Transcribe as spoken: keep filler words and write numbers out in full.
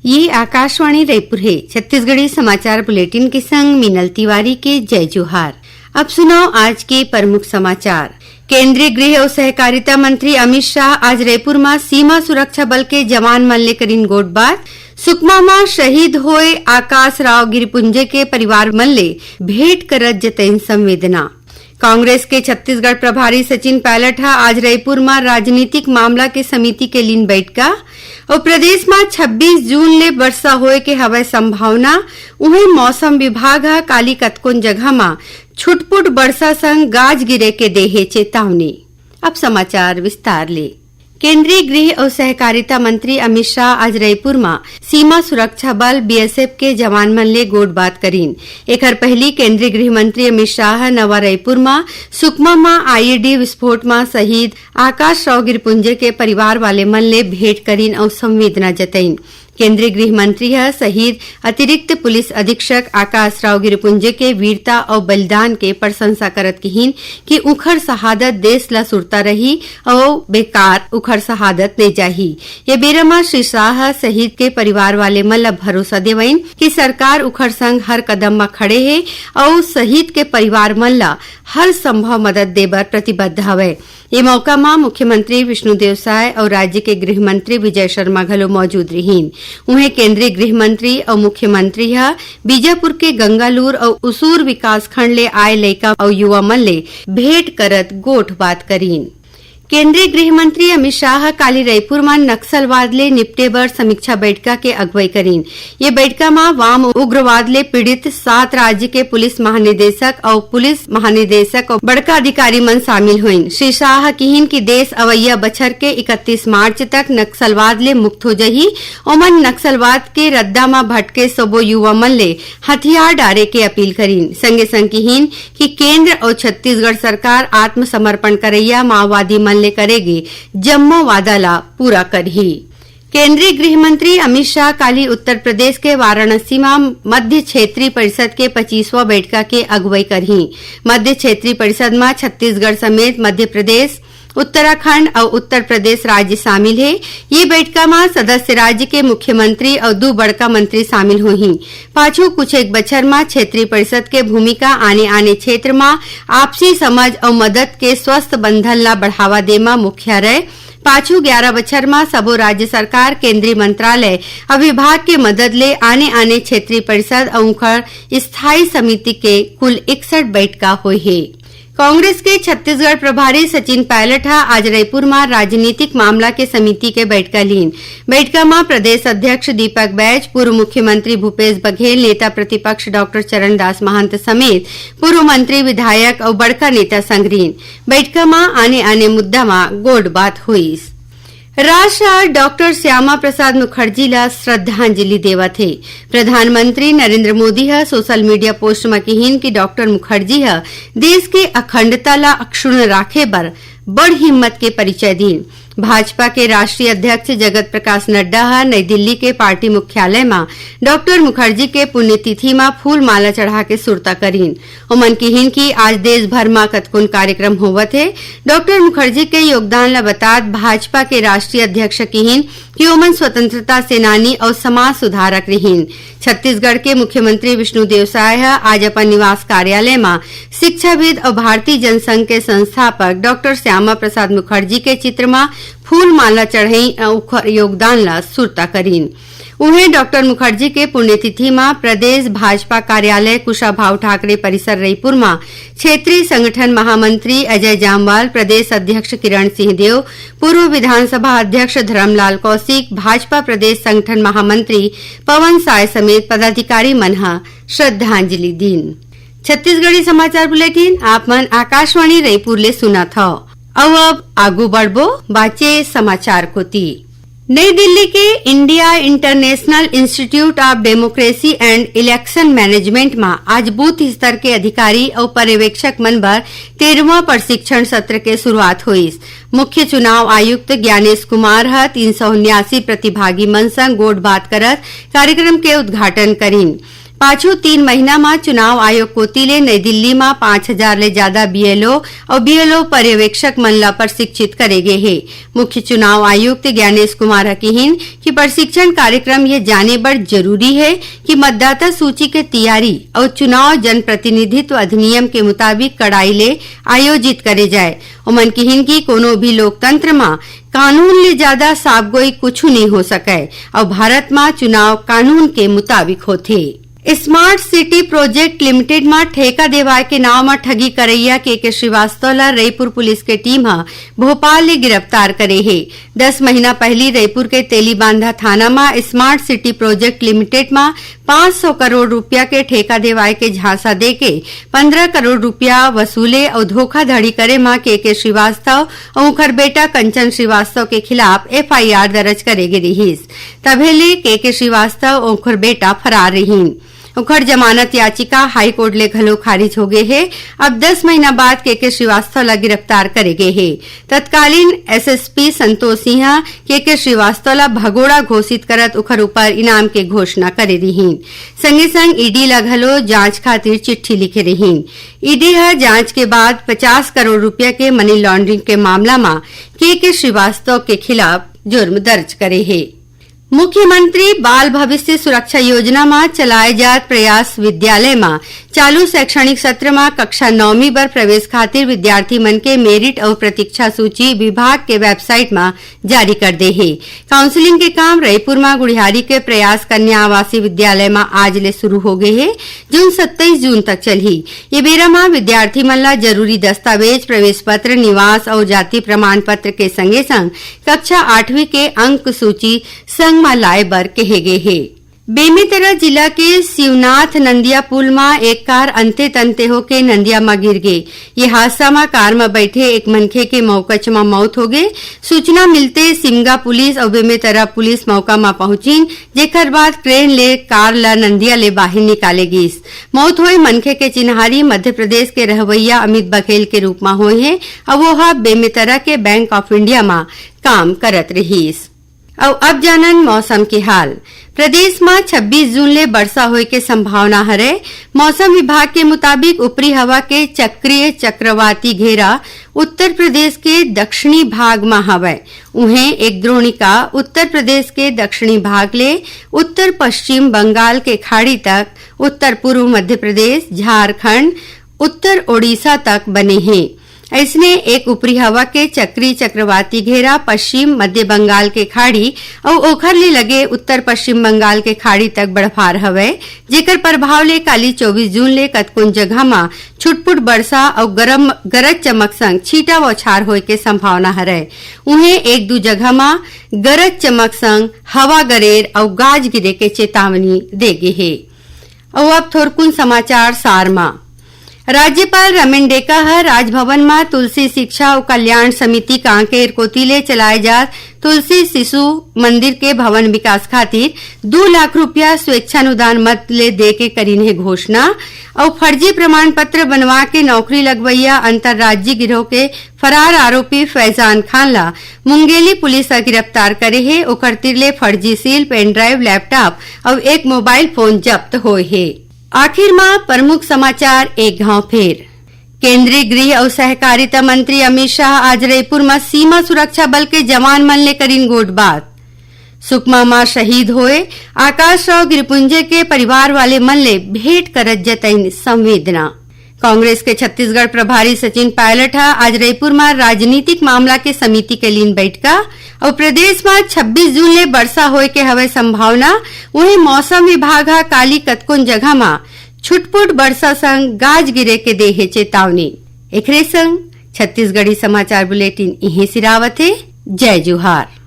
ये आकाशवाणी रायपुर हे। छत्तीसगढ़ी समाचार बुलेटिन के संग मीनल तिवारी के जय जोहार। अब सुनव आज के प्रमुख समाचार। केंद्रीय गृह अउ सहकारिता मंत्री अमित शाह आज रायपुर म सीमा सुरक्षा बल के जवान मन ले करिन गोठबात। सुकमा म शहीद होए आकाश राव गिरिपुंजे के परिवार मन ले भेंट करत जतइन संवेदना। कांग्रेस के छत्तीसगढ़ प्रभारी सचिन पायलट ह आज रायपुर म राजनीतिक मामला के समिति के लीन बैठका। अउ प्रदेश म छब्बीस जून ले वर्षा होए के हवय संभावना। उहें, मौसम विभाग ह काली कतकोन जगह म छुटपुट वर्षा संग गाज गिरे के दे हे चेतावनी। अब समाचार विस्तार ले। केंद्रीय गृह अउ सहकारिता मंत्री अमित शाह आज रायपुर म सीमा सुरक्षा बल, बीएसएफ, के जवान मन ले गोठबात करिन। एखर पहिली केंद्रीय गृह मंत्री अमित शाह ह नवा रायपुर म सुकमा म आईईडी विस्फोट म शहीद आकाश राव गिरपुंजे के परिवार वाले मन ले भेंट करिन अउ संवेदना जतइन। केंद्रीय गृह मंत्री ह शहीद अतिरिक्त पुलिस अधीक्षक आकाश राव गिरिपुंजे के वीरता अउ बलिदान के प्रशंसा करत किहिन कि उंखर शहादत देश ल सुरता रही अउ बेकार उंखर शहादत नइ जाही। ये बेरा म श्री शाह ह शहीद के परिवार वाले मन ल भरोसा देवइन कि सरकार उंखर संग हर कदम म खड़े हे अउ शहीद के परिवार मन ल हर संभव मदद दे बर प्रतिबद्ध हवय। ए मौका म मुख्यमंत्री विष्णुदेव साय अउ राज्य के गृह मंत्री विजय शर्मा घलो मौजूद रिहीन। उहें, केंद्रीय गृह मंत्री अउ मुख्यमंत्री ह बीजापुर के गंगालूर अउ उसूर विकासखंड ले आए लइका अउ युवा मन ले भेंट करत गोठ बात करीन। केंद्रीय गृह मंत्री अमित शाह ह काली रायपुर म नक्सलवाद ले निपटे बर समीक्षा बैठका के अगुवई करीन। ये बैठका म वाम उग्रवाद ले पीड़ित सात राज्य के पुलिस महानिदेशक अउ पुलिस महानिदेशक अउ बड़का अधिकारी मन शामिल होइन। श्री शाह ह किहिन कि देश अवइया बछर के इकतीस मार्च तक नक्सलवाद ले मुक्त हो जही। ओमन नक्सलवाद के रद्दा म भटके सबो युवा मन ले हथियार डारे के अपील करीन। संगे संग किहिन कि केंद्र अउ छत्तीसगढ़ सरकार आत्मसमर्पण करइया माओवादी मन ले करे गे जम्मो वादा ला पूरा करही। केंद्रीय गृह मंत्री अमित शाह काली उत्तर प्रदेश के वाराणसी म मध्य क्षेत्रीय परिषद के पच्चीसवां बैठका के अगुवई करही। मध्य क्षेत्रीय परिषद म छत्तीसगढ़ समेत मध्य प्रदेश, उत्तराखंड अउ उत्तर प्रदेश राज्य शामिल हे। ये बैठका म सदस्य राज्य के मुख्यमंत्री अउ दू बड़का मंत्री शामिल होही। पाछू कुछ एक बछर म क्षेत्रीय परिषद के भूमिका आने-आने क्षेत्र म आपसी समझ अउ मदद के स्वस्थ बंधन ला बढ़ावा दे म मुख्य हरय। पाछू ग्यारा बछर म सबो राज्य सरकार, केंद्रीय मंत्रालय अउ विभाग के मदद ले आने-आने क्षेत्रीय परिषद अउ उंखर स्थायी समिति के कुल इकसठ बैठका होय हे। कांग्रेस के छत्तीसगढ़ प्रभारी सचिन पायलट ह आज रायपुर म राजनीतिक मामला के समिति के बैठका लीन। बैठका म प्रदेश अध्यक्ष दीपक बैज, पूर्व मुख्यमंत्री भूपेश बघेल, नेता प्रतिपक्ष डॉक्टर चरणदास महंत समेत पूर्व मंत्री, विधायक अउ बड़का नेता संग लीन। बैठका म आने-आने मुद्दा म गोठ बात होइस। राष्ट्र आज डॉक्टर श्यामा प्रसाद मुखर्जी ला श्रद्धांजलि देवत हे। प्रधानमंत्री नरेंद्र मोदी ह सोशल मीडिया पोस्ट म किहिन कि डॉक्टर मुखर्जी ह देश के अखंडता ला अक्षुण्ण राखे बर बड़ हिम्मत के परिचय दीन। भाजपा के राष्ट्रीय अध्यक्ष जगत प्रकाश नड्डा ह नई दिल्ली के पार्टी मुख्यालय म डॉक्टर मुखर्जी के पुण्यतिथि म फूल माला चढ़ा के सुरता करीन। ओमन किहिन कि आज देश भर म कतकोन कार्यक्रम होवत हे। डॉक्टर मुखर्जी के योगदान ल बतात भाजपा के राष्ट्रीय अध्यक्ष किहिन कि ओमन स्वतंत्रता सेनानी अउ समाज सुधारक रिहिन। छत्तीसगढ़ के मुख्यमंत्री विष्णुदेव साय ह आज अपन निवास कार्यालय म शिक्षाविद अउ भारतीय जनसंघ के संस्थापक डॉक्टर श्यामा प्रसाद मुखर्जी के चित्र म फूल माला चढ़ाईन अउ उखर योगदान ल सुरता करीन। उहें, डॉक्टर मुखर्जी के पुण्यतिथि म प्रदेश भाजपा कार्यालय कुशाभाऊ ठाकरे परिसर रईपुर म क्षेत्रीय संगठन महामंत्री अजय जामवाल, प्रदेश अध्यक्ष किरण सिंह देव, पूर्व विधानसभा अध्यक्ष धरमलाल कौशिक, भाजपा प्रदेश संगठन महामंत्री पवन साय समेत पदाधिकारी मन ह श्रद्धांजलि दीन। छत्तीसगढ़ी समाचार बुलेटिन आप मन आकाशवाणी रईपुर ले सुनत हव। अउ अब आगू बढ़बो बाचे समाचार कोति। नई दिल्ली के India International Institute of Democracy and Election Management म आज बूथ स्तर के अधिकारी अउ पर्यवेक्षक मन बर तेरहवाँ प्रशिक्षण सत्र के शुरुआत होइस। मुख्य चुनाव आयुक्त ज्ञानेश कुमार ह तीन सौ उन्यासी प्रतिभागी मन संग गोठ बात करत कार्यक्रम के उद्घाटन करिन। पाछू तीन महीना म चुनाव आयोग कोति ले नई दिल्ली म पाँच हजार ले जादा बीएलओ अउ बीएलओ पर्यवेक्षक मन ल प्रशिक्षित करे गे हे। मुख्य चुनाव आयुक्त ज्ञानेश कुमार ह किहिन कि प्रशिक्षण कार्यक्रम ये जाने बर जरूरी हे कि मतदाता सूची के तैयारी अउ चुनाव जनप्रतिनिधित्व अधिनियम के मुताबिक कड़ाई ले आयोजित करे जाए। ओमन किहिन कि कोनो भी लोकतंत्र म कानून ले जादा साबगोई कुछु नइ हो सकय अउ भारत म चुनाव कानून के मुताबिक होथे। स्मार्ट सिटी प्रोजेक्ट लिमिटेड म ठेका देवाय के नाव म ठगी करइया केके श्रीवास्तव ल रईपुर पुलिस के टीम ह भोपाल ले गिरफ्तार करे हे। दस महीना पहिली रईपुर के तेलीबांधा थाना म स्मार्ट सिटी प्रोजेक्ट लिमिटेड म पाँच सौ करोड़ रुपया के ठेका देवाय के झांसा देके पंद्रह करोड़ रुपया वसूले अउ धोखाधड़ी करे म केके श्रीवास्तव अउ ओखर बेटा कंचन श्रीवास्तव के खिलाफ एफआईआर दर्ज करे गे रिहिस। तभे ले केके श्रीवास्तव अउ ओखर बेटा फरार रिहिन। ओखर जमानत याचिका हाईकोर्ट ले घलो खारिज हो गे हे। अब दस महीना बाद केके श्रीवास्तव ला गिरफ्तार करे गे हे। तत्कालीन एसएसपी संतोष सिंह केके श्रीवास्तव ला भगोड़ा घोषित करत ओखर ऊपर इनाम के घोषणा करे रिहिन। संगे संग ईडी ला घलो जांच खातिर चिट्ठी लिखे रिहिन। ईडी ह जांच के बाद पचास करोड़ रुपया के मनी लॉन्ड्रिंग के मामला म केके श्रीवास्तव के खिलाफ जुर्म दर्ज करे हे। मुख्यमंत्री बाल भविष्य सुरक्षा योजना म चलाए जात प्रयास विद्यालय म चालू शैक्षणिक सत्र म कक्षा नौवीं बर प्रवेश खातिर विद्यार्थी मन के मेरिट अउ प्रतीक्षा सूची विभाग के वेबसाइट म जारी कर दे हे। काउंसलिंग के काम रईपुर म गुढ़ियारी के प्रयास कन्या आवासीय विद्यालय म आज ले शुरू हो गे हे, जोन सत्ताईस जून तक चलही। ये बेरा म विद्यार्थी मन ला जरूरी दस्तावेज, प्रवेश पत्र, निवास अउ जाति प्रमाण पत्र के संगे संग कक्षा आठवीं के अंक सूची संग म लाए बर कहे गे हे। बेमेतरा जिला के शिवनाथ नंदिया पुल म एक कार अंते तंते होके नंदिया म गिर गे। ये हादसा म कार म बैठे एक मनखे के मौकच म मौत हो गे। सूचना मिलते सिमगा पुलिस अउ बेमेतरा पुलिस मौका म पहुंचिन, जेकर बाद क्रेन ले कार ल नंदिया ले बाहिर निकाले गिस। मौत होए मनखे के चिन्हारी मध्य प्रदेश के रहवैया अमित बघेल के रूप म होए हे अउ वो ह बेमेतरा के बैंक ऑफ इंडिया म काम करत रिहिस। अउ अब जानन मौसम के हाल। प्रदेश म छब्बीस जून ले बरसा होए के संभावना हरे। मौसम विभाग के मुताबिक ऊपरी हवा के चक्रीय चक्रवाती घेरा उत्तर प्रदेश के दक्षिणी भाग म हवय। उहें एक द्रोणिका उत्तर प्रदेश के दक्षिणी भाग ले उत्तर पश्चिम बंगाल के खाड़ी तक, उत्तर पूर्व मध्य प्रदेश, झारखंड, उत्तर ओडिशा तक बने हे। अइसने एक ऊपरी हवा के चक्री चक्रवाती घेरा पश्चिम मध्य बंगाल के खाड़ी अउ ओखर ले लगे उत्तर पश्चिम बंगाल के खाड़ी तक बढ़फार हवय, जेकर प्रभाव ले काली चौबीस जून ले कतकोन जगह म छुटपुट बरसा अउ गरम, गरज चमक संग छींटा बौछार होए के संभावना हरय। उहें एक दू जगह म गरज चमक संग हवा गरेर अउ गाज गिरे के चेतावनी दे गे हे। अउ अब थोरकुन समाचार सार म। राज्यपाल रमेन डेका ह राजभवन म तुलसी शिक्षा अउ कल्याण समिति कांकेर कोति ले चलाए जात तुलसी शिशु मंदिर के भवन विकास खातिर दू लाख रुपया स्वेच्छानुदान मद ले दे के करिन हे घोषणा। अउ फर्जी प्रमाण पत्र बनवा के नौकरी लगवैया अंतर्राज्यीय गिरोह के फरार आरोपी फैजान खान ला मुंगेली पुलिस ह गिरफ्तार करे हे। ओकर तिर ले फर्जी सील, पेन ड्राइव, लैपटॉप अउ एक मोबाइल फोन जब्त होए हे। आखिर म प्रमुख समाचार एक घांव फेर। केंद्रीय गृह अउ सहकारिता मंत्री अमित शाह आज रईपुर म सीमा सुरक्षा बल के जवान मन ले करिन गोठबात। सुकमा म शहीद होए आकाश राव गिरिपुंजे के परिवार वाले मन ले भेंट करत जतइन संवेदना। कांग्रेस के छत्तीसगढ़ प्रभारी सचिन पायलट ह आज रईपुर म राजनीतिक मामला के समिति के लीन बैठका अउ प्रदेश म छब्बीस जून ले बरसा होए के हवय संभावना। उहें, मौसम विभाग ह काली कतकोन जगह म छुटपुट बरसा संग गाज गिरे के दे हे चेतावनी। एकरे संग छत्तीसगढ़ी समाचार बुलेटिन इहें सिरावत हे। जय जोहार।